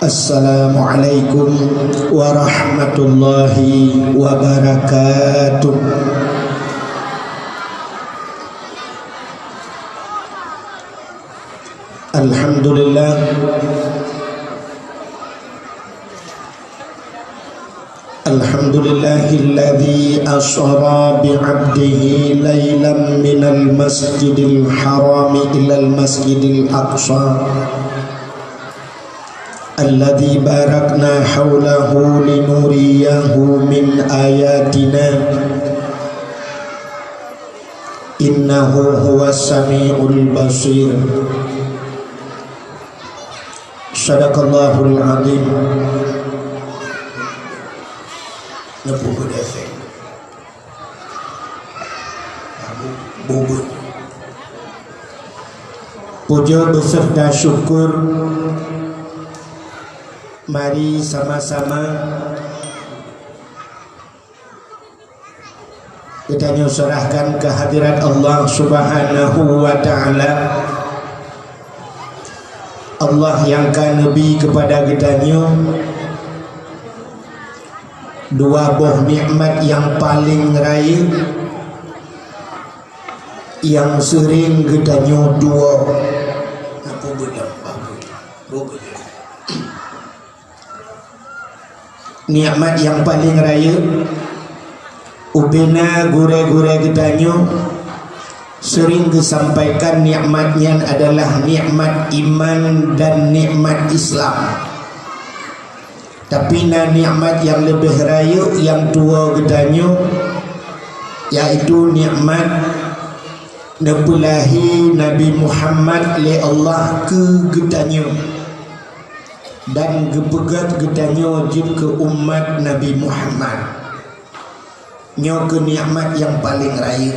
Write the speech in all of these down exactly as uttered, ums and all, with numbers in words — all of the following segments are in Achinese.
Assalamualaikum warahmatullahi wabarakatuh. Alhamdulillah. Alhamdulillahilladzi asra bi 'abdihi lailan minal masjidil harami ilal masjidil aqsa. Alladzi barakna haulahu linuriyahu min ayatina. Innahu huwas samiul basir. Sadaqallahul azim. Neupeubuet efek. Bubut. Puja beserta syukur, mari sama-sama geutanyoe serahkan keu hadirat Allah Subhanahu wa Ta'ala. Allah nyang ka neubi keupada geutanyoe dua boh nikmat nyang paleng rayeuk, nyang seuring geutanyoe tuwo. Nikmat nyang paleng rayeuk, ubena gurée-gurée geutanyoe seuring geusampaikan nikmat nyan adalah nikmat iman dan nikmat Islam. Tapi na nikmat nyang leubeh rayeuk nyang tuwo geutanyoe, yaitu nikmat neupeulahé Nabi Muhammad lé Allah keu geutanyoe. Dan geupeugét geutanyoe jeuet keu umat Nabi Muhammad. Nyoe keuh nikmat nyang paleng rayeuk.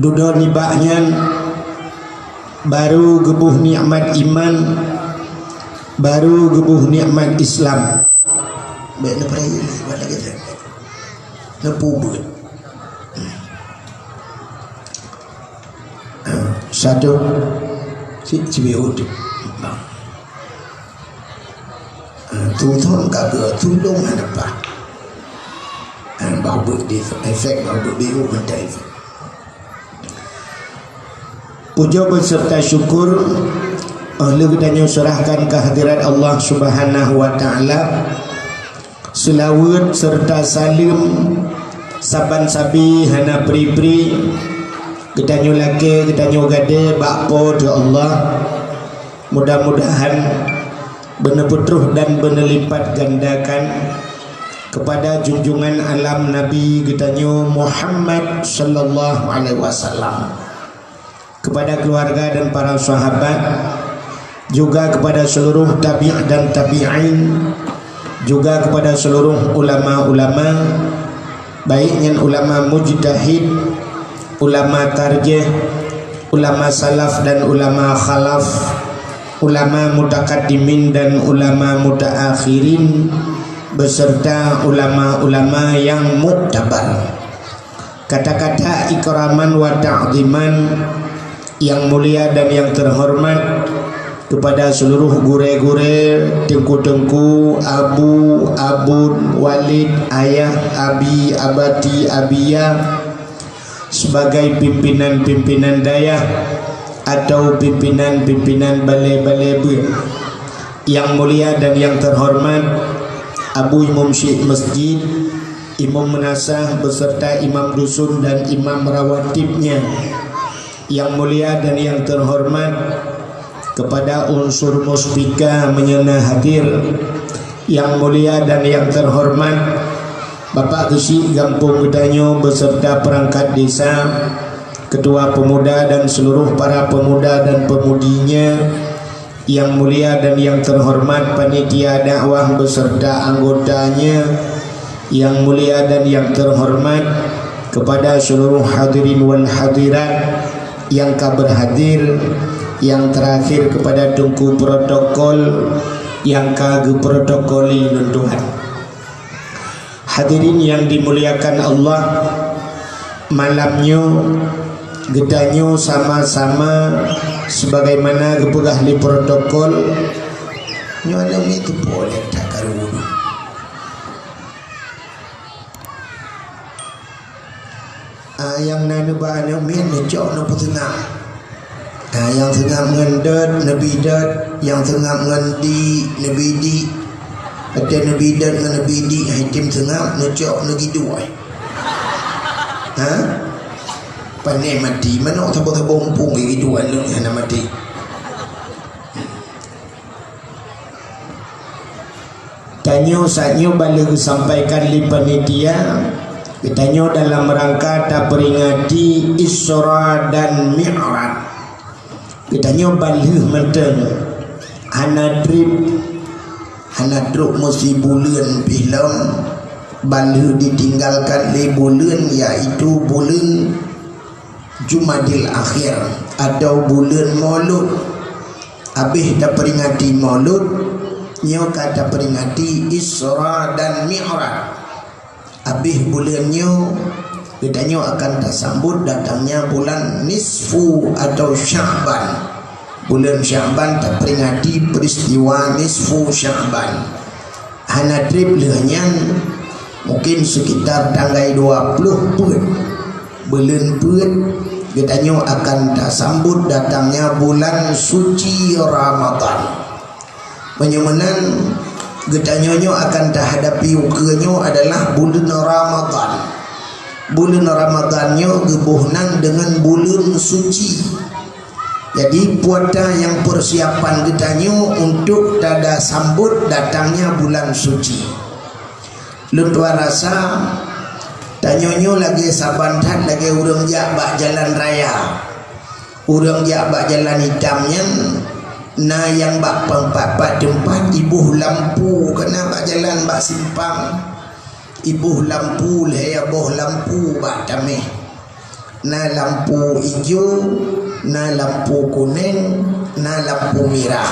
Dudoe nibak nyan, baru geuboh nikmat iman, baru geuboh nikmat Islam. Bék neupeurayeuk lé, buat lagée nyan. Neupeubuet. Satu, si, si Biut. Tuntun ka geutulông hana paih. Bak beuet di efek, bak beuet biru mantong efek. Puja beserta syukur, eh, lheueh geutanyoe serahkan keu hadirat Allah Subhanahu wa Ta'ala. Seulaweuet serta saleuem saban sabe hana pri-pri geutanyoe lakée, geutanyoe gadée bak Po teu Allah. Mudah-mudahan beuneupeutroh dan beuneulipatgandakan keupada junjungan alam Nabi geutanyoe Muhammad sallallahu alaihi wasallam, keupada keuluwarga dan para sahabat, juga keupada seuluruh tabi' dan tabi'in, juga keupada seuluruh ulama-ulama, baik nyan ulama mujtahid, ulama tarjih, ulama salaf dan ulama khalaf, ulama mutakaddimin dan ulama mutaakhirin, beserta ulama-ulama nyang muktabar. Kata-kata ikraman wa ta'ziman nyang mulia dan nyang teuhoreumat keupada seuluruh gurée-gurée, teungku-teungku, abu, abon, walid, ayah, abi, abati, abiya, sebagai pimpinan-pimpinan dayah atau pimpinan-pimpinan balée-balée beuet. Nyang mulia dan nyang teuhoreumat Abu Imum Syik Masjid, Imum Meunasah beserta Imam Dusun dan Imam Rawatibnya. Nyang mulia dan nyang teuhoreumat keupada unsur muspika meunyoe na hadir, nyang mulia dan nyang teuhoreumat Bapak Geuchik gampông geutanyoe beserta peurangkat desa, ketua pemuda dan seuluruh para pemuda dan pemudinya, nyang mulia dan nyang teuhoreumat panitia dakwah beserta anggotanya, nyang mulia dan nyang teuhoreumat keupada seuluruh hadirin wal hadirat nyang ka beurhadir, nyang teurakhir keupada teungku protokol nyang ka geuprotokoli lôn tuan. Hadirin nyang dimuliakan Allah, malam nyoe geutanyoe sama-sama sebagaimana geupeugah lé protokol, Nyoe aneuk miet teupeue lé that karu. Ah, nyang na neuba aneuk miet neucok neupeuseunak. Ah, nyang seungab ngon dot neubi dot, nyang seungab ngon di neubi di. Watèe neubi dot ngon neubi di, hai tem seungab neucok neugiduek. Ha? Pané maté, manok saboh-saboh muphom giduek aneuk hana maté. Tanyoe saat nyoe ban lheueh geusampaikan lé panitia, geutanyoe dalam rangka taperingati Isra dan Mi'raj. Geutanyoe ban lheueh mantong hana trép, hana trok meusibuleuen pih lom, ban lheueh ditinggalkan lé buleuen, yaitu buleuen Jumadil Akhir atau buleuen Maulud. Abéh taperingati Maulud, nyoe ka taperingati Isra dan Mi'raj. Abéh buleuen nyoe, geutanyoe akan tasambot datangnya bulan Nisfu atau Sya'ban. Buleuen Sya'ban taperingati peristiwa Nisfu Sya'ban. Hana trép lheueh nyan, mungkin sekitar tanggai dua ploh peuet, buleuen peuet, geutanyoe akan tasambot datangnya bulan suci Ramadan. Meunyoe meunan, geutanyoe nyoe akan tahadapi ukeue nyoe adalah buleuen Ramadan. Buleuen Ramadan nyoe geuboh nan deungon buleuen suci. Jadi, peue ata nyang persiapan geutanyoe untuk tada sambot datangnya bulan suci? Lôn tuan rasa, tanyoe nyoe lagèe saban that lagèe ureueng jak bak jalan raya. Ureueng jak bak jalan itam nyan, na nyang bak pat-pat teumpat iboh lampu, ka na bak jalan bak simpang. Iboh lampu, lhèe boh lampu bak taméh. Na lampu ijo, na lampu kunèng, na lampu mirah.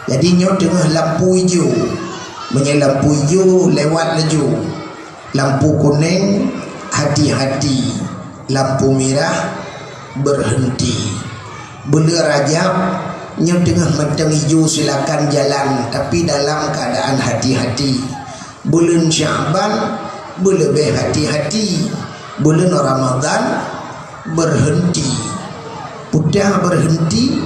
Jadi, nyoe teungoh lampu ijo. Meunyoe lampu ijo, lewat laju. Lampu kunèng, hati-hati. Lampu mirah, berhenti. Buleuen Rajab, nyoe teungoh mantong ijo, silakan jalan, tapi dalam keadaan hati-hati. Buleuen Sya'ban, beuleubeh hati-hati. Buleuen Ramadan, berhenti. Peue ta berhenti?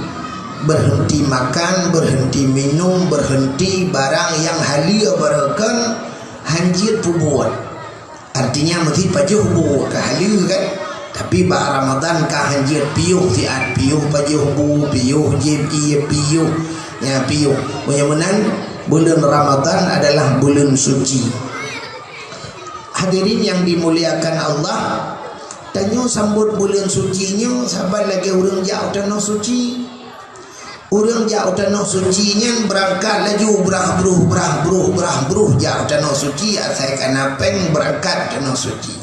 Berhenti makan, berhenti minum, berhenti barang nyang haleue barokon, hanjeuet peubuet. Artinya, meusti pajoh bu ka haleue kan? Tapi bak Ramadan ka hanjeuet piôh siat, piôh pajoh bu, piôh jieb ié, piôh, ya, piôh. Meunyoe meunan, buleuen Ramadan adalah buleuen suci. Hadirin yang dimuliakan Allah, tanyoe sambot buleuen suci nyoe saban lagèe ureueng jak u tanoh suci. Ureueng jak u tanoh suci nyan beurangkat laju brah bruh, brah bruh, brah bruh jak u tanoh suci, asai ka na pèng beurangkat tanoh suci.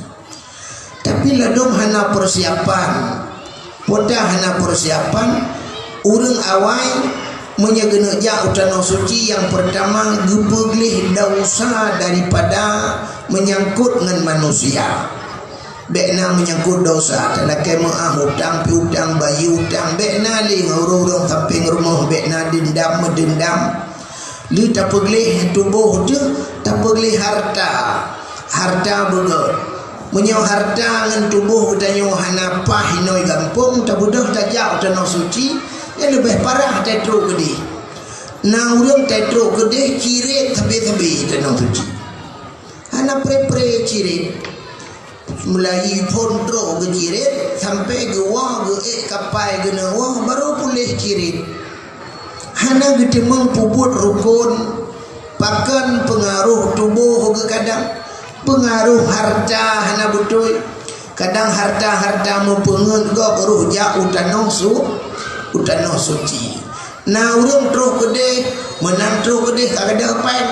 Tapi ladôm hana persiapan. Peue ta hana persiapan, ureueng awai meunyoe geuneuk jak u tanoh suci, nyang peurtama geupeugleh desya daripada meunyangkot ngon manusia. Bèk na meunyangkot desya, talakèe meu'ah utang, piutang, bayeue utang, bèk na lé ngon ureueng-ureueng sampéng rumoh, bèk na deundam, meudeundam. Lheueh tapeugleh tuboh teuh, tapeugleh harta. Harta beugöt. Meunyoe harta ngon tuboh geutanyoe hana paih inoe gampông, tabeudôh tajak u tanoh suci, nyan leubeh parah tatrok keudeh. Na ureueng tatrok keudeh cirét sabe-sabe tanoh suci. Hana pré-pré cirét. Mulai phôn trok geucirét, sampoe geuwoe geuék kapai geuneuk woe, barô puléh cirét. Hana geuteumeung peubuet rukon, pakon peungaroh tuboh geuh kadang, peungaroh harta hana beutôi. Kadang harta-harta meupeungeut gob roh jak u tanoh su-, u tanoh suci. Na ureueng troh keudeh, meunan troh keudeh ka gadôh péng.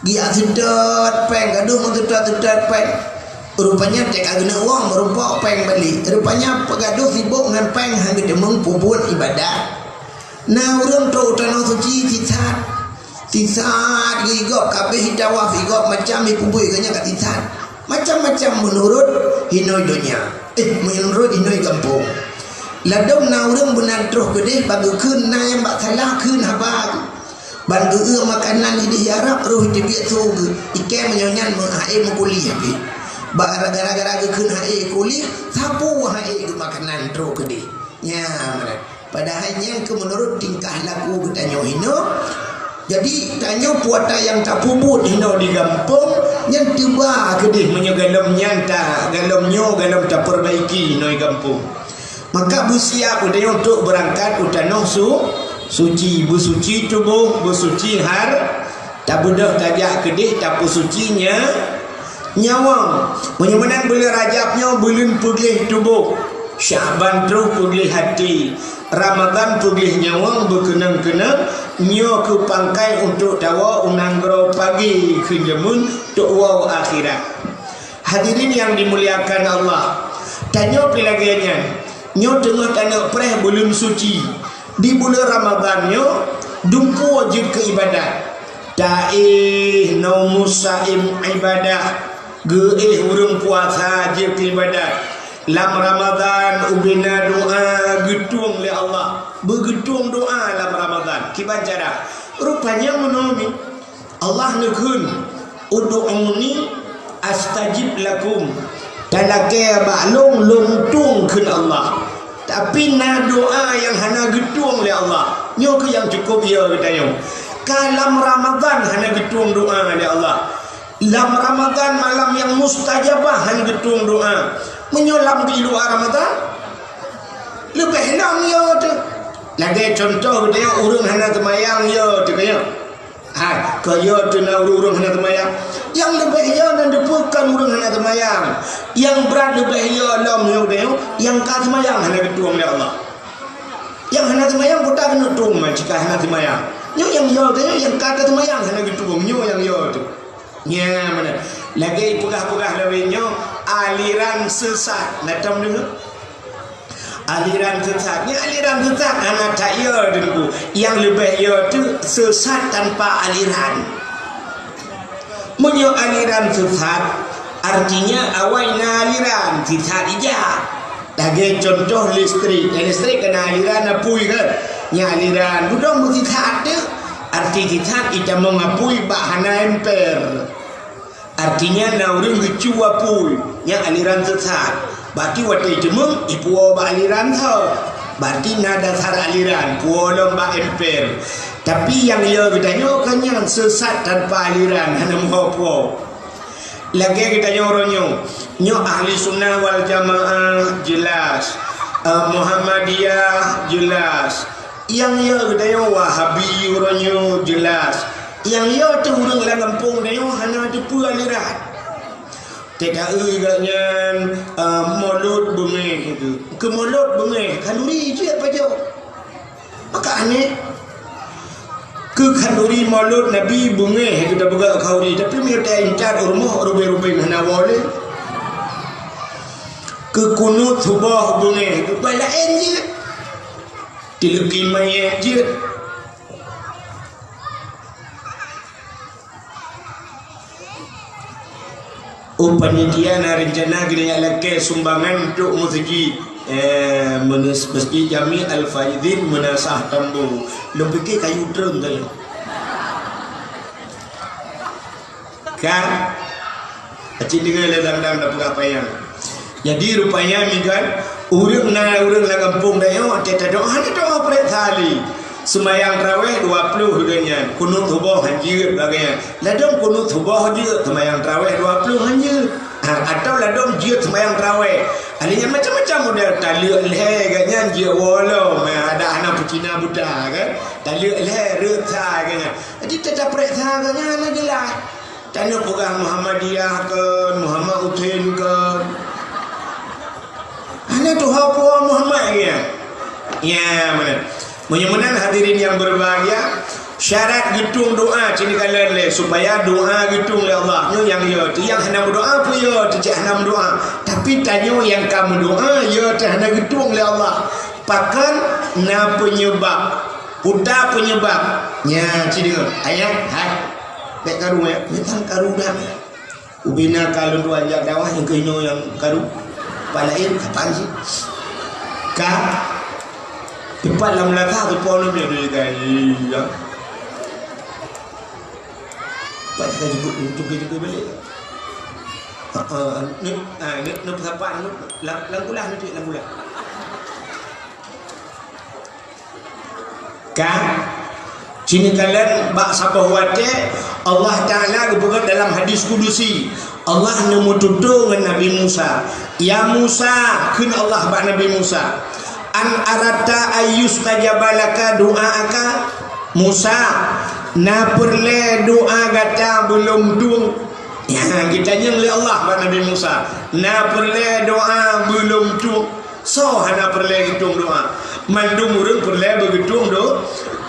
Geujak seutôt péng, gadôh meuseutôt-seutôt péng. Rupanya teuka geuneuk woe meurumpok péng bali. Rupanya peugadôh sibok ngon péng, han geuteumeung peubuet ibadat. Na ureueng trok u tanoh suci sisat. Sisat geuh, igob ka abéh tawaf, igob macam ipeubuet geuh nyan ka sisat. Macam-macam meunurot hinoe donya. Eh, meunurot hinoe gampông. Ladôm na ureueng meunan troh keudeh bak geukheun, na nyang bak salah kheun haba geuh. Ban geu-eu makanan idéh Arab, roh teubiet su geu. Ikei meunyoe nyan meu-, ha'é meukuléh pih. Ba gara-gara geukheun ha'é kuléh, sapeue ha'é geu makanan trok keudéh. Nyan meunan. Padahai nyan keu meunurot tingkah laku geutanyoe hinoe. Jadi, tanyoe puasa nyang tapeubuet hinoe di gampông, nyan teuba keudéh meunyoe galom nyan ta-, galom nyoe galom tapeurbaiki hinoe di gampông. Maka beusiap geutanyoe untuk beurangkat u tanoh su-, suci, beusuci tuboh, beusuci har-, tabeudôh tajak keudéh tapeusuci nya-, nyawöng. Meunyoe meunan buleuen Rajab nyoe buleuen peugleh tuboh, Syakban troh peugleh até, Ramadhan peugleh nyawöng beukeunong-keunong, nyoe keuh pangkai untuk tawoe u nanggroe pagée keu jameun tok woe akhirat. Hadirin yang dimuliakan Allah, tanyoe pih lagée nyan, nyoe teungoh taneuk preh buleuen suci. Di buleuen Ramadhan nyoe, dumpeue jeuet keu ibadat. Taéh, naumus saim ibadah, geuéh ureuëng puasa jeuet keu ibadat. Lam Ramadhan ubena doa geutueng lé Allah. Beugeutueng doa lam Ramadhan. Kiban cara? Rupanya meunoe nyoe. Allah neukheun, "Ud'uni astajib lakum." Talakée bak lôn, lôn tueng kheun Allah. Tapi na doa nyang hana geutueng lé Allah. Nyoe keuh nyang cukôp yo geutanyoe. Ka lam Ramadhan hana geutueng doa lé Allah. Lam Ramadhan malam nyang mustajabah hana geutueng doa. Meunyoe lam di luwa Ramadhan, leubeh lom yo teuh. Lagée cuntoh geutanyoe ureuëng hana seumayang yo teuh keu nyoe. Hai, keu yo teuh na ureuëng-ureuëng hana seumayang. Nyang leubeh yo nan deupeue kon ureuëng hana seumayang. Nyang brat leubeh yo lom nyoe deh, nyang ka seumayang hana geutueng lé Allah. Nyang hana seumayang peue ta keuneuk tueng man cit ka hana seumayang. Nyoe nyang yo teuh, nyang ka seumayang hana geutueng, nyoe nyang yo teuh. Nyan meunan. Lagée peugah-peugah lawét nyoe, aliran sesat. Na tom deungoe? Aliran sesat. Nyan aliran sesat hana that yo, Teungku. Nyang leubeh yo teuh sesat tanpa aliran. Meunyoe aliran sesat, artinya awai na aliran, sesat ija. Lagée cuntoh listrik. Nyang listrik ka na aliran apui kan? Nyan aliran. Budong meusesat teuh. Arti sesat itamong apui bak hana emper. Artinya na ureuëng geucue apui, nyan aliran sesat. Berarti watée jeumeung, ipuwoe bak aliran tho. Berarti na dasar aliran, puwoe lom bak emper. Tapi nyang yo geutanyoe kan nyan sesat tanpa aliran, hana meuho puwoe. Lagée geutanyoe uroe nyoe, nyoe Ahli Sunnah wal Jamaah jelas, eh, Muhammadiyah jelas, nyang yo geutanyoe Wahabi uroe nyoe jelas. Nyang yo teuh ureuëng lam gampông tanyoe hana teupeue aliran. T K I geuh nyan, eh, Molot beungéh itu. Keu Molot beungéh, khanduri jeuet pajoh. Maka aneh. Keu khanduri Molot Nabi beungéh itu tapeugah khanduri, tapi meunyoe ta intat u rumoh rubeng-rubeng hana woe lé. Keu kunut suboh beungéh itu, bah laén jeuet. Tileuki manyét jeuet. Oh, panitia na rencana geuneuk lakée sumbangan untuk meuseujid, eh, meunus-, Masjid Jami Al Faizin Meunasah Tambo. Lôn pike kayu treun tadi. Kan? Aci deungoe lé dang-dang da peugah panyang. Jadi, rupanya migan, ureuëng na ureuëng lam gampông tanyoe, watée tadoa, hana doa prek sali. Seumayang tarawéh dua ploh geuh nyan, kunut suboh han jeuet lagée nyan. Ladom kunut suboh jeuet, seumayang tarawéh dua ploh han jeuet. Ha, atawa ladom jeuet seumayang tarawéh. Ahli nyan macam-macam model, taleuek lhée geuh nyan jeuet woe lom, ada hana peucina buta kan. Taleuek lhée reuet sa geuh nyan. Jadi, teuta prek sa geuh nyan hana jeulaih. Tanyoe peugah Muhammadiyah kon, Muhammad Hussein kon. Hana tuha po Muhammad lagée nyan. Ya, meunan. Meunyoe meunan hadirin yang berbahagia, syarat geutueng doa cit neukalon lé supaya doa geutueng lé Allah. Nyoe nyang yo, nyang hana meudoa peue yo, cit hana meudoa. Tapi tanyoe nyang ka meudoa, yo teuh hana geutueng lé Allah. Pakon na peunyeubab. Peue ta peunyeubab? Nya, ci deungoe. Ayah, hai. Bék karu, ya. Nyeutang karu dah. Ubena ka lôn tuan jak dakwah nyang keunoe nyang karu. Pat laén, kapan sih? Ka? Teumpat lam laka, teupon lom ya, ya, ya. Pat ka jemput, jemput, jemput balik. Ha, ha, ni, ha, ni, ni pesawat ni, lam, lam kulah ni, lam kulah. Kan? Sini kalian bak saboh watée Allah Taala geupeugah dalam hadis kudusi. Allah neumeututoe ngon Nabi Musa. "Ya Musa," kheun Allah bak Nabi Musa, "an aratta ayyustajaba laka du'aaka?" Musa, na peureulée doa gata beulom tueng? Ya, geutanyong lé Allah bak Nabi Musa, na peureulée doa beulom tueng? Soe hana peureulée geutueng doa? Mandum ureuëng peureulée beugeutueng do-,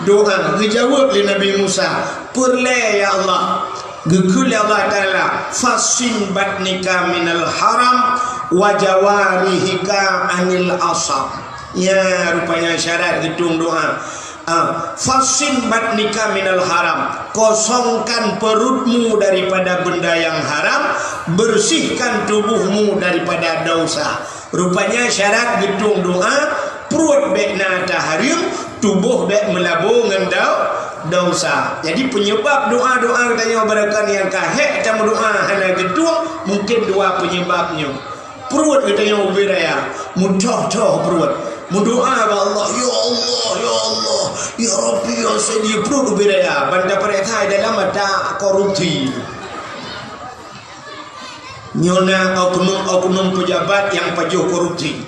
doa. Geujaweueb lé Nabi Musa, "Peureulée, ya Allah." Geukheun lé Allah Taala, "Fasin batnika minal haram wa jawarihika anil asab." Ya, rupanya syarat geutueng doa. Ah, "Fasin batnika minal haram." Kosongkan perutmu daripada benda yang haram, bersihkan tubuhmu daripada dosa. Rupanya syarat geutueng doa, pruet bék na tahareuem, tuboh bék meulabo ngon dau-, dosa. Jadi penyebab doa-doa geutanyoe barangkapeue nyang ka hék tameudoa hana geutueng, mungken dua penyebab nyoe. Pruet geutanyoe ubé raya, meutoh-toh pruet. Meudoa bak Allah, "Ya Allah, ya Allah, ya Rabbi, ya Sayyidi," pruet ubé raya. Ban tapareksa dalam ata korupsi. Nyoe na oknum-oknum pejabat nyang pajoh korupsi.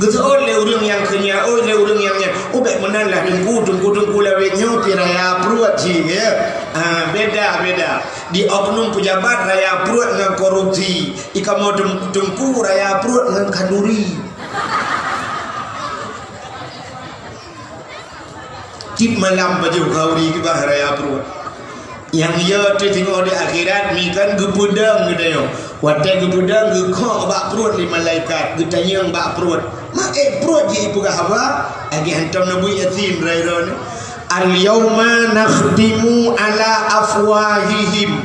Geuseuôt lé ureuëng nyang keu nyan, ôt lé ureuëng nyang nyan, "Oh, bék meunan lah, Teungku, Teungku, Teungku lawét nyoe pih raya pruet cit, ya." Ah, beda, beda. Di oknum pejabat raya pruet ngon korupsi. Di kamoe Teung-, Teungku raya pruet ngon khanduri. Tiep malam pajoh khanduri kiban raya pruet. Nyang yo teuh singoh di akhirat, mi kan geupeudong geutanyoe. Watée geupeudong, geukhok bak pruet lé malaikat, geutanyong bak pruet. "Ma ék pruet jih ipeugah haba?" Lagée hantom neubeuet Yasin droe-droe nyoe. "Al-yauma nakhtimu ala afwahihim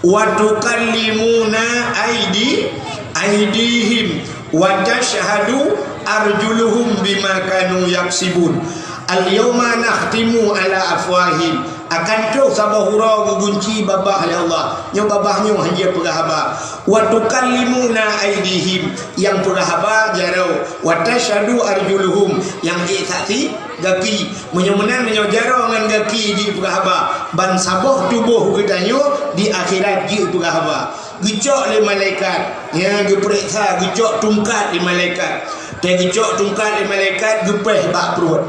wa tukallimuna aidi-, aidihim wa tashhadu arjuluhum bima kanu yaksibun." "Al-yauma nakhtimu ala afwahihim." Akan troh saboh uroe geugunci babah lé Allah. Nyoe babah nyoe hana jipeugah haba. "Wa tukallimuna aidihim," nyang peugah haba jaroe. "Wa tashhadu arjuluhum," nyang ék saksi gaki. Meunyoe meunan, meunyoe jaroe ngon gaki jipeugah haba, ban saboh tuboh geutanyoe di akhirat jipeugah haba. Geucok lé malaikat, ya, geupeuriksa, geucok tungkat lé malaikat. Watée geucok tungkat lé malaikat, geupéh bak pruet.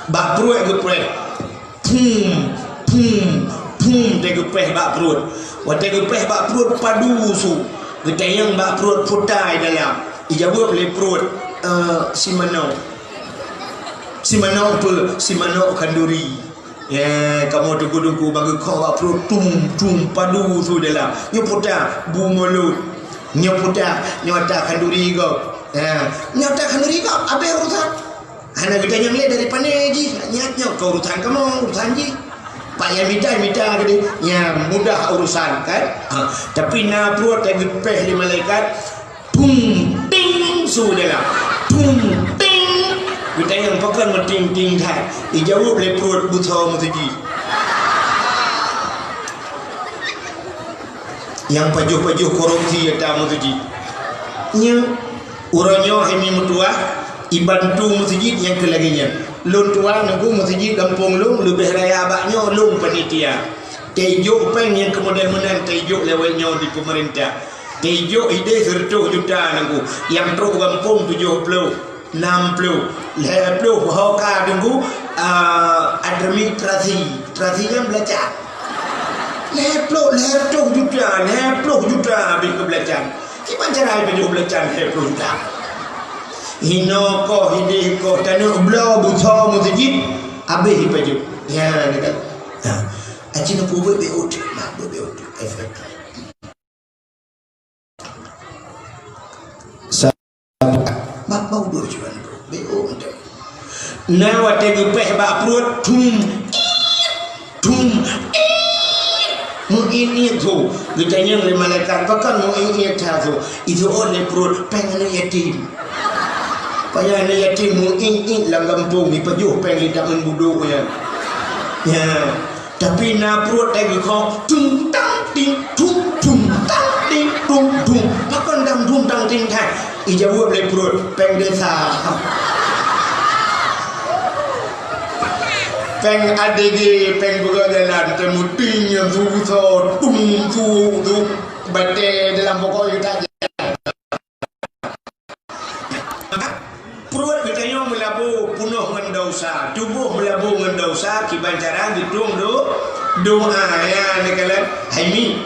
Bak pruet geupéh. Phum, phum, phum, watée geupéh bak pruet. Watée geupéh bak pruet, padu su. Geutanyong bak pruet, "Peue ta i dalam?" Ijaweueb lé pruet, "Eh, si manok." "Si manok peue?" "Si manok khanduri." Ya, kamoe Teungku-teungku bak geukhok bak pruet, tum, tum, padu su dalam. "Nyoe peue ta?" "Bu mulod." "Nyoe peue ta?" "Nyoe ata khanduri gob." Ya, "Nyoe ata khanduri gob, abéh urusan." Hana geutanyong lé dari pané jih, nyan nyoe keu urusan kamoe, urusan jih. Pak nyang mita, mita keudéh, nyan mudah urusan, kan? Ha, tapi na pruet nyang geupéh lé malaikat, pum, ting, su dalam. Pum, ting. Geutanyong pakon meuting-ting that. Ijaweueb lé pruet, "Beusoe meuseujid." Nyang pajoh-pajoh korupsi ata meuseujid. Nyoe, uroe nyoe hai mi meutuah, ibantu meuseujid nyang keu lagée nyan. Lôn tuan Teungku, meuseujid gampông lôn leubeh raya bak nyoe, lôn panitia. Taijok péng nyang keu model meunan taijok lé awak nyoe di peumeurintah. Taijok idéh sireutôh juta Teungku, nyang trok gampông tujoh ploh. Nam ploh, lhée ploh ho ka Teungku, ah, administrasi. Administrasi nyan beulacan. Lhée ploh, lhée reutôh juta, lhée ploh juta habéh keu beulacan. Kiban cara ipajoh beulacan lhée ploh juta? Hinoe koh, hidéh koh, taneuk bloe beusoe meuseujid, habéh ipajoh. Ya, dekat. Ha. Aci neupeubuet B O T, nah, buet B O T, efek. Sa-, bak bau dua cuan tu. B O T. Na watée geupéh bak pruet, thum, thum, meuiet-iet tu. Geutanyong lé malaikat, "Pakon meuiet-iet that tu?" Itu'on lé pruet, "Péng aneuk yatim." Payah aneuk yatim meuiet-iet lam gampông, ipajoh péng lé tameun budok nyan. Ya. Tapi na pruet teuh geukhong, tung tang ting tung, tung tang ting tung tung. Pakon dam tung tang ting that? Ijaweueb lé pruet, "Péng desa." Péng A D G, péng peugöt jalan, teumuting nyang su-, so, tung su, su, batée dalam pokok yu tak. Pruet geutanyoe meulabô peunoh ngon desya, tuboh meulabô ngon desya, kiban cara geutueng do-, doa. Ya, neukalon hai mi.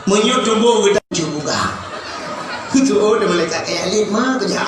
Meunyoe tuboh geutanyoe cuba. Keutu'oh di malaikat, "Eh, alit ma keujak."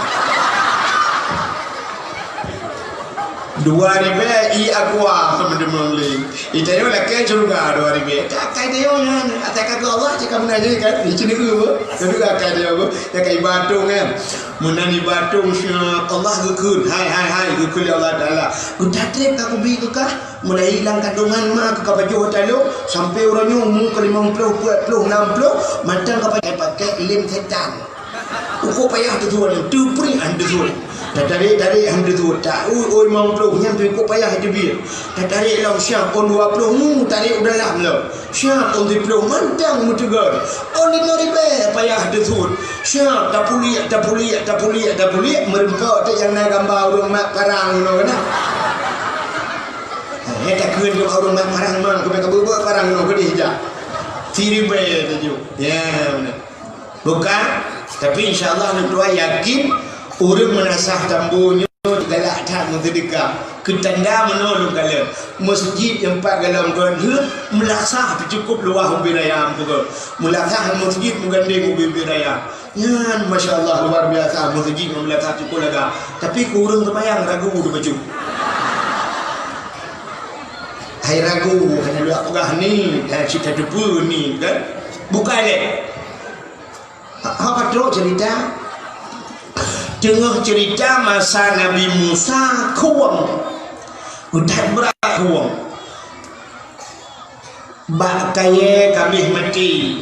Dua ribée i aqua, meudeungoe lé. Itanyoe lakée syeuruga dua ribée. Ka, ka itanyoe nyan, asai ka keu Allah, cit ka meunan jih kan? Ici neu-eu beuh. Tapi ka, ka itanyoe beuh. Ya ka iba atong kan? Meunan iba atong, sya Allah geukheun. Hai, hai, hai, geukheun lé Allah Taala. Geutatrék ka kubi keu kah? Mulai lam kandungan ma keu ka pajoh taloe, sampai uroe nyoe umu ka limong ploh, peuet ploh, nam ploh, mantong ka pakai, pakai lem setan. Uko payah teusuet, teupri han teusuet. Tatarek-tarek han teusuet. Tak, ui, ui, limong ploh nyan pih uko payah teubiet. Tatarek lom siang, ôn dua ploh mu, tarek u dalam lom. Siang, ôn siploh mantong meuteugor. Ôn lima ribée payah teusuet. Siang, tapuliek, tapuliek, tapuliek, tapuliek, meureumpok teuk nyang na gamba ureueng mat parang nyoe keunan. Eh, takheun keu ureueng mat parang ma, keubiet ka beuet parang nyoe keudeh jak. Siribée tujoh. Ya, beuna. Bukan, tapi insya Allah lôn tuan yakin ureueng meunasah tambo nyoe galak that meuseudeukah. Keu tanda meunoe lôn kalon, meuseujid nyang pat galom gon heuet meulasah teucukôp luwah ubé raya meupeugah. Meulasah meuseujid meugandeng ubé-ubé raya. Nyan masya Allah luar biasa meuseujid ngon meulasah cukôp lagak. Tapi keu ureueng seumayang ragu teuh bacut. Hai ragu, hana lôn peugah ni, hai cit tateupeue ni kan. Bukai lé. Ha, ha, ka trok cerita. Teungoh cerita masa Nabi Musa khueng. That brat khueng. Bak kayée ka abéh maté.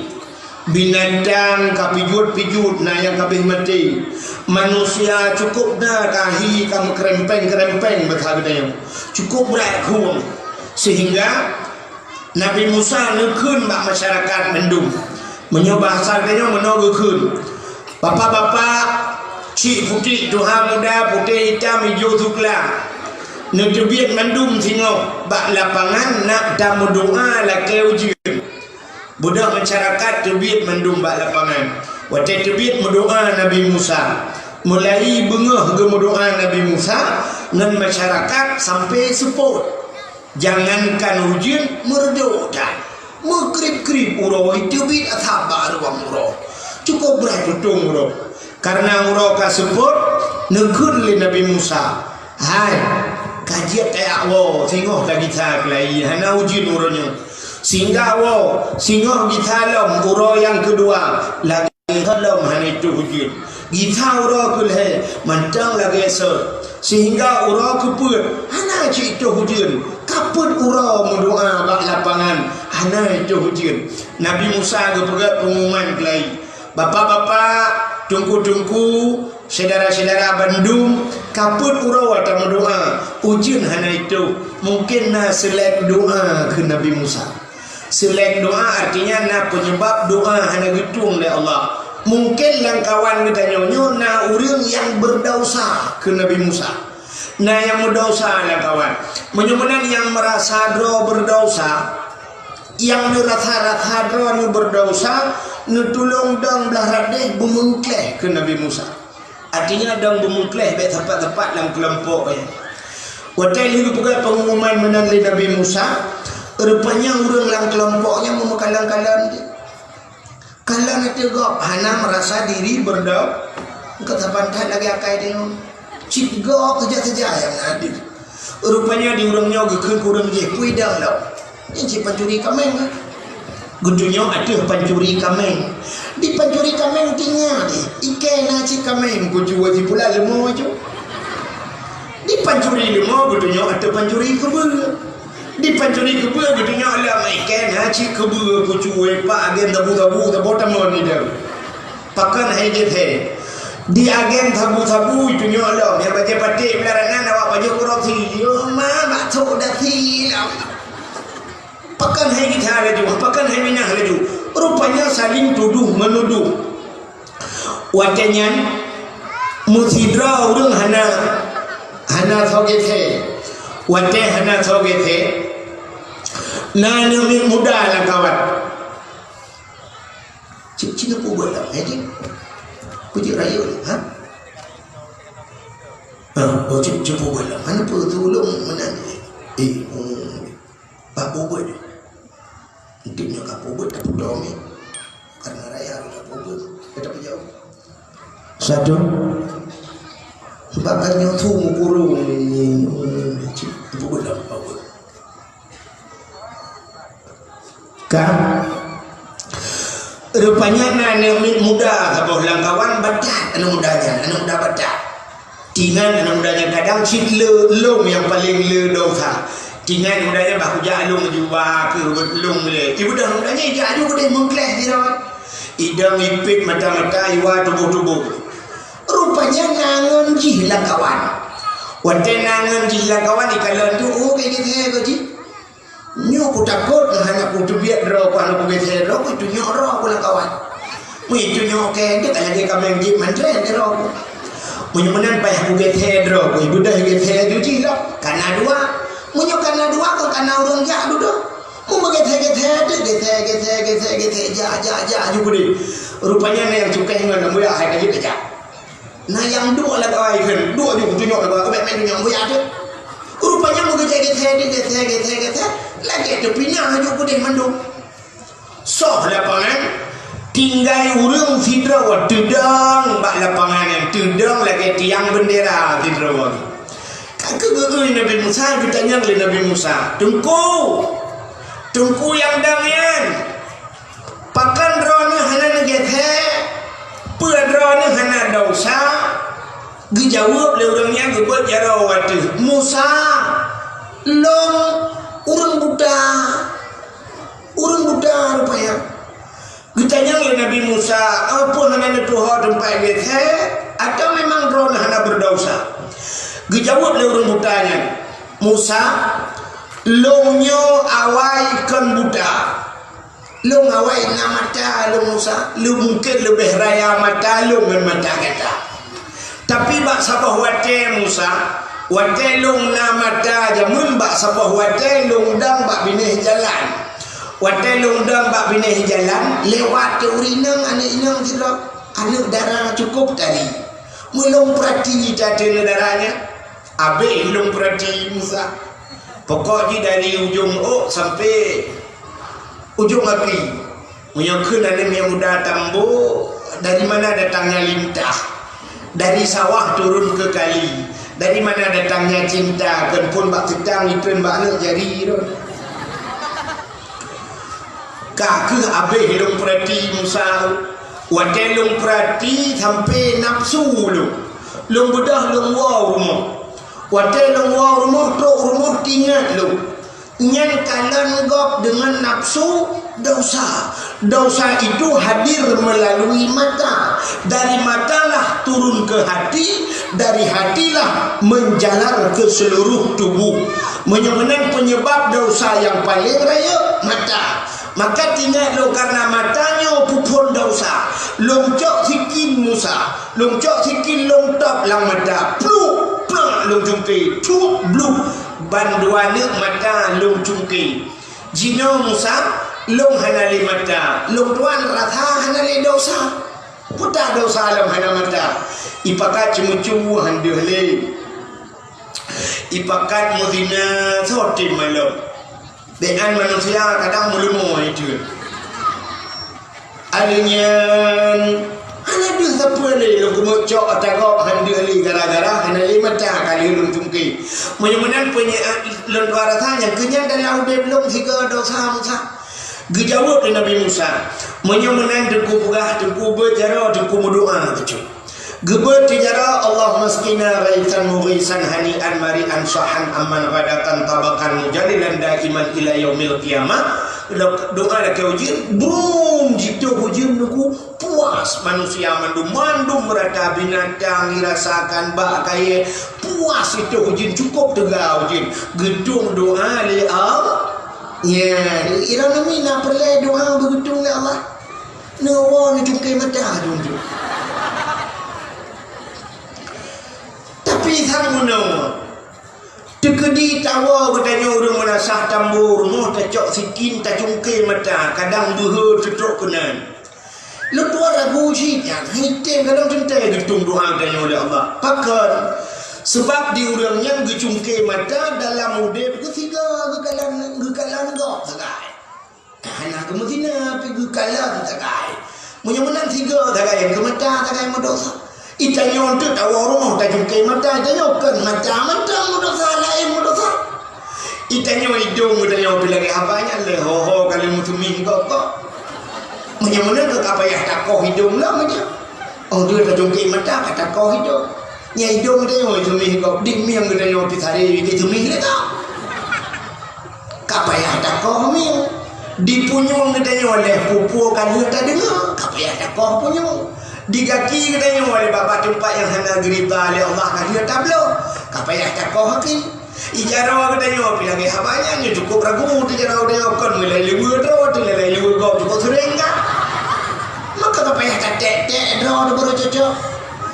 Binatang ka pijuet-pijuet na nyang ka abéh maté. Manusia cukôp na ka hi ka meukeurempeng-keurempeng basa geutanyoe. Cukôp brat khueng. Sehingga Nabi Musa neukheun bak masyarakat mandum. Meunyoe bahasa geutanyoe meunoe geukheun, "Bapak-bapak, cik putéh tuha muda, putéh itam, ijo sukla, neuteubiet mandum singoh bak lapangan nak tameudoá lakée ujeuen." Beudôh masyarakat teubiet mandum bak lapangan. Watée teubiet meudoá Nabi Musa. Mulai beungoh geumeudoá Nabi Musa ngon masyarakat sampai seupôt. Jangankan ujeuen, meureudôk that. Meukrib-krib uroe, teubiet asab bak ruwang uroe. Cukôp brat tutong uroe. Kareuna uroe ka seupôt, neukheun lé Nabi Musa, "Hai, ka jeuet tajak woe, singoh tagisa keulayi, hana ujeuen uroe nyoe. Sehingga woe, singoh gisa lom uroe nyang keudua, lagée lom hana itôh ujeuen. Gisa uroe keulhée, mantong lagée sot. Sehingga uroe keupeuet, hana cit itôh ujeuen. Ka peuet uroe meudoá bak lapangan, hana itôh ujeuen." Nabi Musa geupeugah peungumuman keulayi, "Bapak-bapak, teungku-teungku, syedara-syedara bandum, ka peuet uroe tameudoá, ujeuen hana itôh. Mungken na seulék doá," kheun Nabi Musa. Seulék doá artinya na peunyeubab doá hana geutueng lé Allah. Mungken lam kawan geutanyoe nyoe na ureueng nyang beudesya, kheun Nabi Musa. Na nyang meudesya lam kawan. Meunyoe meunan nyang meurasa droe beudesya, nyang neurasa-rasa droe nyoe beudesya, neutulông dong blah radeh beumeukleh, kheun Nabi Musa. Artinya dong beumeukleh bék sapat-sapat lam keulompok nyan. Watée lheueh geupeugah peungumuman meunan lé Nabi Musa, rupanya ureueng lam keulompok nyan meumeukalon-kalon jih. Kalon ateueh gob hana meurasa diri beudesya, engkau saban that lagée akai deungon. Cit gob saja-saja nyang hadir. Rupanya di ureueng nyoe geukheun keu ureueng jih, "Peue idong lom? Nyan cit pancuri kaméng." Geutunyok ateueh pancuri kaméng. Di pancuri kaméng tinggai deh. Ikée na cit kaméng, kucue sipula leumo cu. Di pancuri leumo geutunyok ateueh pancuri keubeue. Di pancuri keubeue geutunyok lom, ikée na cit keubeue, kucue, pak agen sabu-sabu, saboh tamon idong. Pakon hai jeuet he. Di agen sabu-sabu itunyok lom, nyang bajée paték blah ranan awak pajoh keu Roksi. Yo ma, bak trok dasi lom. Pakon hai gisa laju, pakon hai minah laju. Rupanya saling tuduh menuduh. Watée nyan, meusidroe ureuëng hana, hana soe geusée. Watée hana soe geusée, na aneuëk miet muda lam kawan. Cit, cit peubuet lam, eh, cit. Kujak rayeuk, ha? Ha, oh, cit, cit peubuet lam. Hana peue, tulông meunan. Eh, oh. Bak peubuet. Enteuk nyoe ka peubuet, tapeudomi. Karena raya ka peubuet, ka tapeujaweueb. Satu. Bahkan nyoe su meukurong ni, cit, peubuet lam peubuet. Ka. Rupanya na aneuëk miet muda saboh lam kawan, batat aneuëk muda nyan, aneuëk muda batat. Tingat aneuëk muda nyan kadang cit le lông nyang paleng le desya. Tingat aneuëk muda nyan bah kujak lông juba keu lông le. Ibu dah aneuëk muda nyan ijak aju keudeh meukleh sidroe. Idong ipit mata-mata iwa tuboh-tuboh. Rupanya na ngon jih lam kawan. Watée na ngon jih lam kawan ikalon tu, oh, keu jih keu jih. Nyoe kutakot ngon hana kuteubiet droe ku, hana kugeusée droe ku, itunyok droe ku lam kawan. Meuh itunyok keu deuek lagée kaméng jih mandré droe ku. Meunyoe meunan payah kugeusée droe ku, ibeudôh geusée ju jih lom. Kana dua. Meunyoe kana dua kon kana ureuëng jak dudoe. Meuh meugeusée-geusée deuek, geusée, geusée, geusée, geusée, jak, jak, jak ju keudeh. Rupanya na nyang cukéh ngon lam buya hai ka jeuet jak. Na nyang duek lam kawan kheun, duek ju kutunyok lam kawan, ubek main tunyok buya tu. Rupanya meugeusée-geusée, geusée, geusée, geusée, lagée teupinah ju keudeh mandum. Soh lapangan, tinggai ureuëng sidroe teudong bak lapangan nyan, teudong lagée tiang beundera sidroe. Ka geugeue Nabi Musa, geutanyong lé Nabi Musa, "Teungku, Teungku nyang dong nyan, pakon droeneueh hana neugeusée? Peue droeneueh hana desya?" Geujaweueb lé ureuëng nyan, geubeuet jaroe u ateueh, "Musa, lôn ureuëng buta." Ureuëng buta rupanya. Geutanyong lé Nabi Musa, "Peue hana neutuho teumpat geusée, atawa memang droeneueh hana beudesya?" Geujaweueb lé ureuëng buta nyan, "Musa, lôn nyoe awai kon buta. Lôn awai na mata lôn, Musa, lôn mungken leubeh raya mata lôn ngon mata gata. Tapi bak saboh watée, Musa, watée lôn na mata jameun, bak saboh watée lôn dong bak binéh jalan. Watée lôn dong bak binéh jalan, lewat teuh ureuëng inong, aneuëk inong sidroe, aneuëk dara cukôp tari. Meulôn peurati that aneuëk dara nyan, abéh lôn peurati Musa. Pokok jih dari ujong ôk sampai ujong api. Meunyoe kheun aneuëk miet muda tambô, dari mana datangnya lintah? Dari sawah turun ke kali. Dari mana datangnya cinta? Kheun phôn bak seutang, ikheun bak aneuëk jari tu. Ka kheueh abéh lôn peurati Musa. Watée lôn peurati sampai nafsu lôn. Lôn beudôh lôn woe u rumoh. Watée lôn woe u rumoh, trok u rumoh teuingat lôn. Nyan kalon gob deungon nafsu desya. Desya itu hadir melalui mata. Dari matalah turun ke hati, dari hatilah menjalar ke seluruh tubuh. Meunyoe meunan penyebab desya nyang paleng rayeuk, mata. Maka teuingat lôn, karena mata nyoe peuphon desya. Lôn cok sikin Musa. Lôn cok sikin lôn top lam mata, pluk, plak lôn cungke, tuk, bluk, ban dua neuk mata lôn cungke. Jinoe Musa, lôn hana lé mata, lôn tuan rasa hana lé desya. Peue ta desya lôn hana mata? Ipakat ceumeucue han deuh lé. Ipakat meuzina soe tem malom. Bék an manusia kadang meuleumo itu. Alheuh nyan, hana deuh sapeue lé lôn keumeuk cok ata gob han deuh lé gara-gara hana lé mata ka lheueh lôn cungke. Meunyoe meunan peue nyang lôn tuan rasa nyang keu nyan dalam udeb lôn sigoe desya Musa. Geujaweueb lé Nabi Musa, "Meunyoe meunan Teungku peugah, Teungku beuet jaroe, Teungku meudoa bacut." Geubeuet teuh jaroe, "Allahumma asqina ghaitsan mughisan hani'an mari'an syahan amman ghadatan tabakan mujalilan daiman ila yaumil qiyamah." Doa lakée ujeuen, brum, jituh ujeuen nuku, puas manusia mandum, mandum rata binatang dirasakan bak kayée, puas itu ujeuen, cukup teuga ujeuen. Geudong doa lé Allah. Ya, ironomi na peureulée doa beugeutong lé Allah. Neuwoe neucungke mata dum tu. Tapi sang meunoe, teukeudi tawoe geutanyoe ureuëng meunasah tambo rumoh tacok sikin tacungke mata, kadang beuhe teutrok keunan. Leupeue ragu cit nyan, item ka lom teuntée geutong doa geutanyoe lé Allah. Pakon? Seubab di ureuëng nyan geucungke mata dalam udeb geusigoe geukalan, geukalan gob sagai. Hana geumeuzina pih geukalan sagai. Meunyoe meunan sigoe sagai, geumata sagai meudosa. Itanyoe teuk tawoe rumoh tacungke mata, itanyoe kon mata mantong meudosa, laén meudosa. Itanyoe idong geutanyoe pih lagée haba nyan lé ho-ho ka lheueh meuseumih gob-gob. Meunyoe meunan keu ka payah takoh idong lom meunyoe. Oh, dua tacungke mata ka takoh idong. Nyang idong geutanyoe seumih gob, di mieng geutanyoe pih saré di seumih lé gob. Ka payah takoh mieng. Di punyueng geutanyoe lé peue-peue ka lheueh tadeungoe, ka payah takoh punyueng. Di gaki geutanyoe lé babah teumpat nyang hana geuriba lé Allah ka lheueh tabloe, ka payah takoh gaki. Ijaroe geutanyoe pih lagée haba nyan, nyoe cukôp ragu teujaroe geutanyoe kon meulai luweue droe, teulai luweue gob cukôp seuréng ka. Maka ka payah tatek-tek droe teuh baru cocok.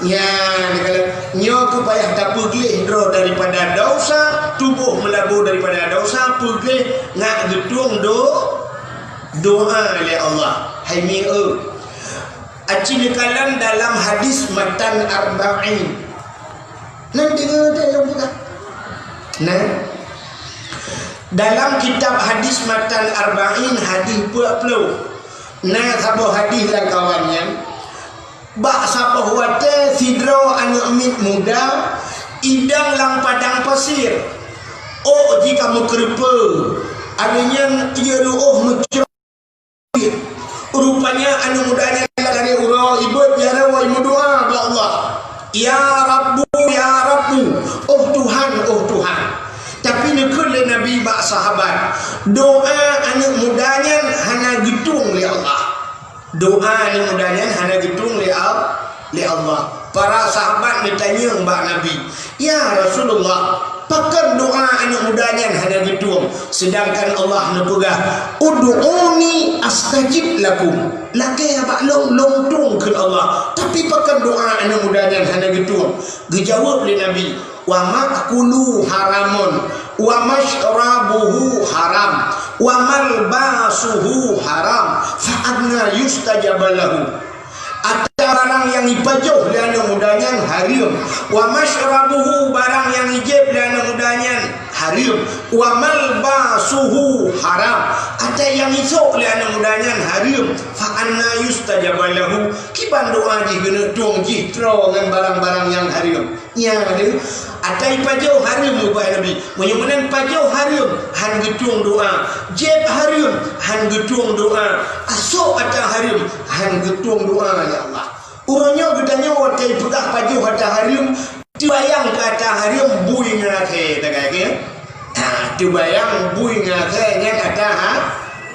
Nyan, kalau nyoe keu payah tapeugleh droe daripada dosa, tuboh meulaboh daripada dosa, peugleh ngat geutueng do-, doa lé Allah. Hai mieu, aci neukalon dalam hadis matan arba'in. Nan deungoe teuh lôn peugah. Nah, dalam kitab hadis matan arba'in, hadis peuet ploh, na saboh hadis lamkawan nyan, bak saboh watée sidroe aneuëk miet muda idong lam padang pasir, ôk jih ka meukeureupeue, awaknyan ié reuôh meucroh. Rupanya aneuëk muda nyan lam uroe ibeuet jaroe meudoa bak Allah, "Ya Rabbu, ya Rabbu, oh Tuhan, oh Tuhan." Tapi neukheun lé Nabi bak sahabat, doa aneuëk muda nyan hana geutueng lé Allah. Doa aneuëk muda nyan hana geutueng lé Al-, lé Allah. Para sahabat neutanyong bak Nabi, "Ya Rasulullah, pakon doa aneuëk muda nyan hana geutueng, seudangkan Allah neupeugah, 'Ud'uni astajib lakum'? Lakée bak lôn, lôn tueng kheun Allah. Tapi pakon doa aneuëk muda nyan hana geutueng?" Geujaweueb lé Nabi, "Wa ma'kuluhu haramun, wa masyrabuhu haram, wa malbasuhu haram, fa anna yustajabu lahu?" Ata barang nyang ipajoh lé aneuëk muda nyan hareuem, wa masyrabuhu, barang nyang ijéb lé aneuëk muda nyan hareuem, wa malbasuhu haram, ata nyang isok lé aneuëk muda nyan hareuem, fa anna yustajabu lahu, kiban doa jih geuneuk tueng jih troe ngon barang-barang nyang hareuem. Nyan deuh, ata ipajoh hareuem ubak Nabi. Meunyoe meunan pajoh hareuem, han geutueng doa. Jieb hareuem, han geutueng doa. Asok ata hareuem, han geutueng doa, ya Allah. Uroe nyoe geutanyoe watée peugah pajoh ata hareuem, teubayang keu ata hareuem bui ngon akhé, tagai keu? Ha, teubayang bui ngon akhé nyan ata ha-,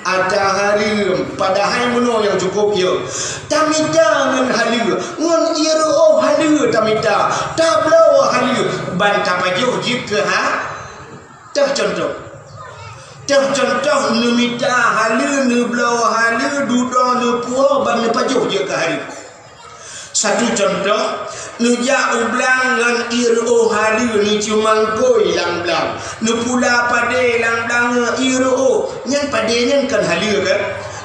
ata hareuem, padahai meunoe nyang cukôp yo. Tamita ngon haleue, ngon ié reuôh haleue tamita, tabloe haleue, ban tapajoh jeuet keu ha-, teuh cuntoh. Teuh cuntoh neumita haleue, neubloe haleue, dudoe neupuwoe, ban neupajoh jeuet keu hareuem. Satu cuntoh, neujak u blang ngon ié reuôh haleue, neucumangkôi lam blang, neupula padé lam blang ngon ié reuôh, nyan padé nyan kon haleue kan?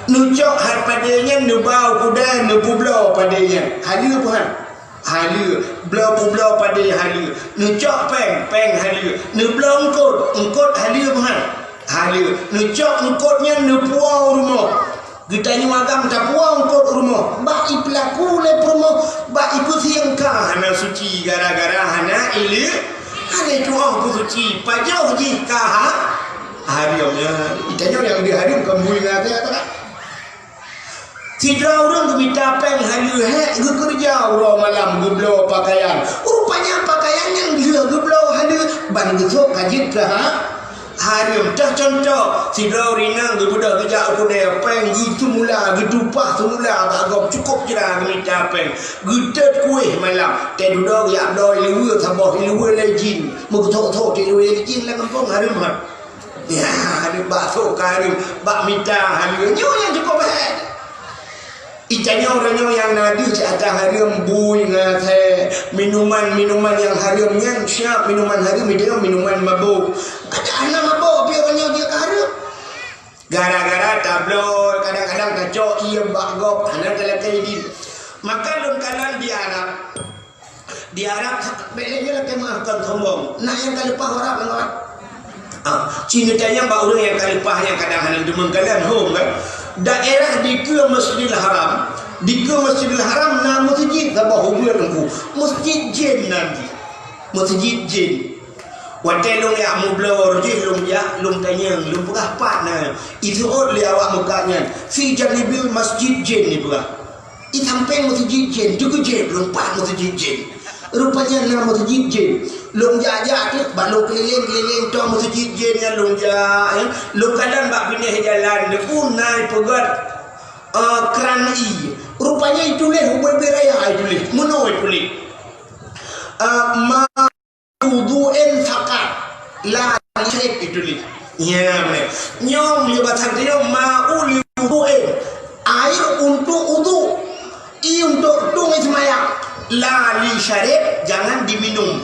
Neucok hai padé nyan neuba u keudè neupeubloe padé nyan. Haleue peue han? Haleue. Bloe peubloe padé haleue. Neucok péng, péng haleue. Neubloe eungkôt, eungkôt haleue peue han? Haleue. Neucok eungkôt nyan neupuwoe u rumoh. Geutanyoe agam tapuwoe eungkôt u rumoh, bak ipeulaku lé peurumoh, bak ipeusieng ka hana suci gara-gara hana ileu-, hana tuoh peusuci, pajoh jih ka ha-, hareuem nyan. Geutanyoe nyang deuh hareuem kon bui ngon akhé ata. Sidroe ureuëng geumita péng haleue hék geukeureuja uroe malam geubloe pakaian. Rupanya pakaian nyang lheueh geubloe haleue ban geusok ka jeuet keu ha-, hareuem. Teuh cuntoh, sidroe ureuëng inong geubeudôh geujak u keudè, péng geuteumula, geutumpah teumula bak gob cukôp jra geumita péng. Geuteuet kueh malam, teuh dudoe geujak bloe ié luweue saboh, ié luweue lé jin. Meugeusok-sok ié luweue lé jin lam gampông hareuem that. Ya, ada bak sok ka hareuem, bak mita hareuem. Nyoe nyang cukup bahaya. Itanyoe uroe nyoe nyang na deuh cit ata hareuem bui ngasai, minuman-minuman nyang hareuem nyan siap minuman hareuem, itanyoe minuman mabök. Kada hana mabök pih uroe nyoe jeuet ka hareuem. Gara-gara tabloe, kadang-kadang tacok ié bak gob, hana talakée idin. Maka lôn kalon di Arab. Di Arab, bèk lé nyoe lakée meuah kon sombong. Na nyang ka leupah u Arab ngon. Ah, ci neutanyong bak ureueng nyang ka leupah nyang kadang hana deungon kalon hom kan. Daerah dikeue Masjidil Haram, dikeue Masjidil Haram na meuseujid saboh ubit teungku. Meuseujid jén nan jih. Meuseujid jén. Watée lôn jak mubloe jih lôn jak lôn tanyong, lôn peugah pat na. Iseuôt lé awak meukat nyan, fi janibil masjid jén ipeugah. I sampéng meuseujid jén, teukeujeuet lôn pat meuseujid jén. Rupanya na meuseujid jén. Lôn jak-jak teuk, bak lôn keulileng-keulileng tô meuseujid jén nyan lôn jak, ya. Lôn kalon bak binéh jalan, deungon na ipeugét, eh, kran ié. Rupanya ituléh ubé-ubé raya ituléh, meunoe ituléh. Eh, ma Wudu'in faqat, la li syarib ituléh. Ya, beuna. Nyoe meunyoe basa geutanyoe, ma'u li wudu'in, air untuk wudu, ié untuk tueng ié seumayang, la li syarib, jangan diminum.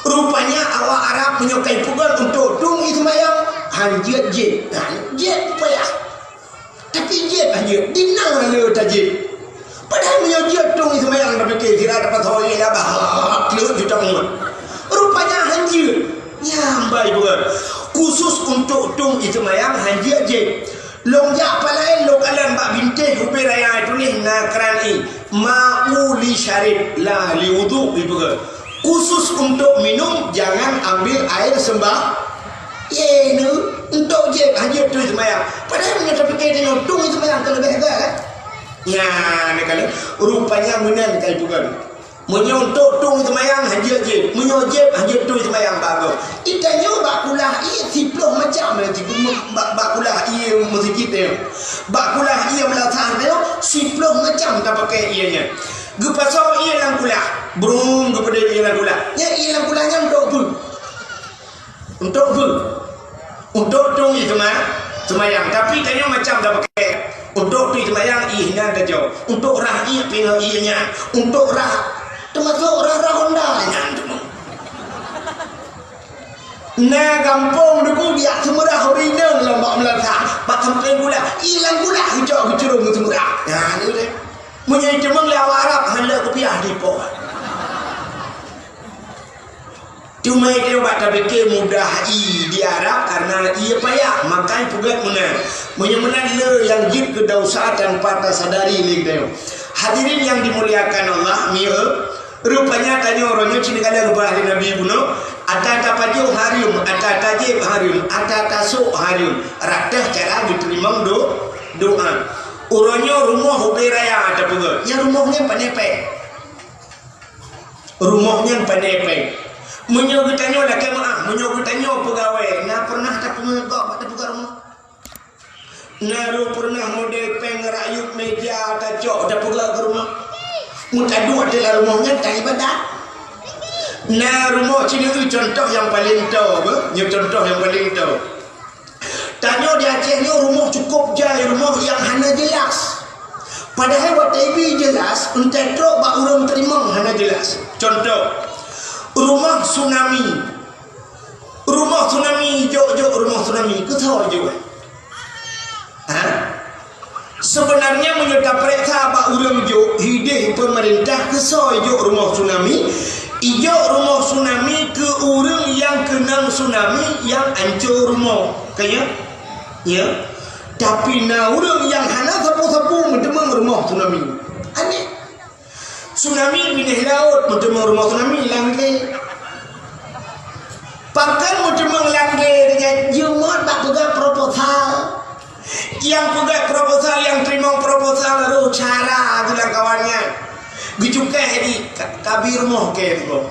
Rupanya awak Arab meunyoe ka ipeugét untuk tueng ié seumayang, han jeuet jieb. Nah, jieb payah. Tapi jieb han jeuet, di nang le tajieb. Padahai meunyoe jieb tueng ié seumayang tapike sira dapat thô ié labah, kleuet jutang ngon. Rupanya han jeuet. Nyang bai buet. Khusus untuk tueng ié seumayang han jeuet jieb. Lôn jak pat laén lôn kalon bak bintéh ubé raya tuléh na kran ié. Ma'u li syarib la li wudu ipeugét. Khusus untuk minum, jangan ambil air sembah. Ye, nu, untuk jieb, han jeuet tueng ié seumayang. Padahai meunyoe tapike tanyoe tueng ié seumayang ka leubeh agak kan? Nyan, kan? Rupanya meunan ka ipeugah. Meunyoe untuk tueng ié seumayang, han jeuet jieb. Meunyoe jieb, han jeuet tueng ié seumayang bagoe. Itanyoe bak kulah ié siploh macam, bak, bak kulah ié meuseujid nyoe. Bak kulah ié meulasah nyoe, siploh macam tapake ié nyan. Geupasoe ié lam kulah, brung geupeudeh ié lam kulah. Nyan ié lam kulah nyan untuk peue? Untuk peue? Untuk tueng ié seuma-, seumayang. Tapi tanyoe macam tapake. Untuk tueng ié seumayang ié nyan tajoe. Untuk rah ié pingoh ié nyan. Untuk rah, teumasok rah-rah honda nyan teuma. Na gampông teungku biak seumeurah ureueng inong lam bak meulasah, bak sampéng kulah, ié lam kulah geucok geucurông seumeurah. Nyan, meunyoe iteumeung lé awak Arab, han lé kupiah dipoh. Teuma itu bak tapike mudah ié di Arab karena ié payah, maka ipeugét meunan. Meunyoe meunan le nyang jeuet keu desya tanpa tasadari lé geutanyoe. Hadirin yang dimuliakan Allah, mieu, rupanya tanyoe uroe nyoe cit neukalon geupeugah lé Nabi bunoe, ata tapajoh hareuem, ata tajieb hareuem, ata tasok hareuem, rata cara geuteurimong do-, doa. Uroe nyoe rumoh ubé raya tapeugét, nyan rumoh nyan pane péng. Rumoh nyan pane péng. Meunyoe geutanyoe lakée meuáh, meunyoe geutanyoe peugawée, na peureunah tapeugét gob bak tapeugét rumoh? Na peureunah model péng rakyueb meja tacok tapeugét keu rumoh? Meutaduek di lam rumoh nyan taibadat. Na rumoh cit nyoe contoh nyang paleng toe, beuh? Nyoe contoh nyang paleng toe. Tanyoe di Aceh nyoe rumoh cukup jai, rumoh nyang hana jelas. Padahai watée ibi jelas, entah trok bak ureuëng teurimong hana jelas. Contoh, rumoh tsunami. Rumoh tsunami, jok-jok rumoh tsunami, keu soe jok? Ha? Sebenarnya meunyoe tapeuriksa bak ureuëng jok, hideh peumeurintah keu soe ijok rumoh tsunami, ijok rumoh tsunami keu ureuëng nyang keunong tsunami nyang ancô rumoh. Ka nyo? Ya. Tapi na ureuëng nyang hana sapeue-sapeue meuteumeung rumoh tsunami. Aneh. Tsunami binéh laôt meuteumeung rumoh tsunami lam glé. Pakon meuteumeung lam glé, jeuet mot bak peugah proposal. Nyang peugah proposal, nyang teurimong proposal, roh cara geulang kawan nyan. Geucukéh di ka-, kabi rumoh kèe rumoh.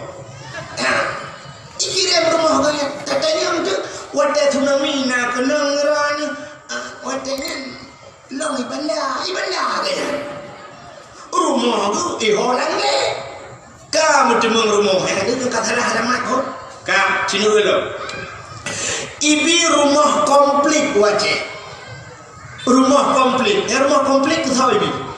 Ikirém rumoh geuh nyan. Katanya untuk watèe tsunami na keunong ngeura nyoe. Ah, watèe nyan Long i banda, i banda geuh nyan. Rumoh geuh i ho lam glé. Ka meuteumeung rumoh, eh, ka salah alamat ho. Ka, sinoe lom. Ibi rumoh Konflik u Aceh. Rumoh konflik. Ya, rumoh konflik keu sabe mi.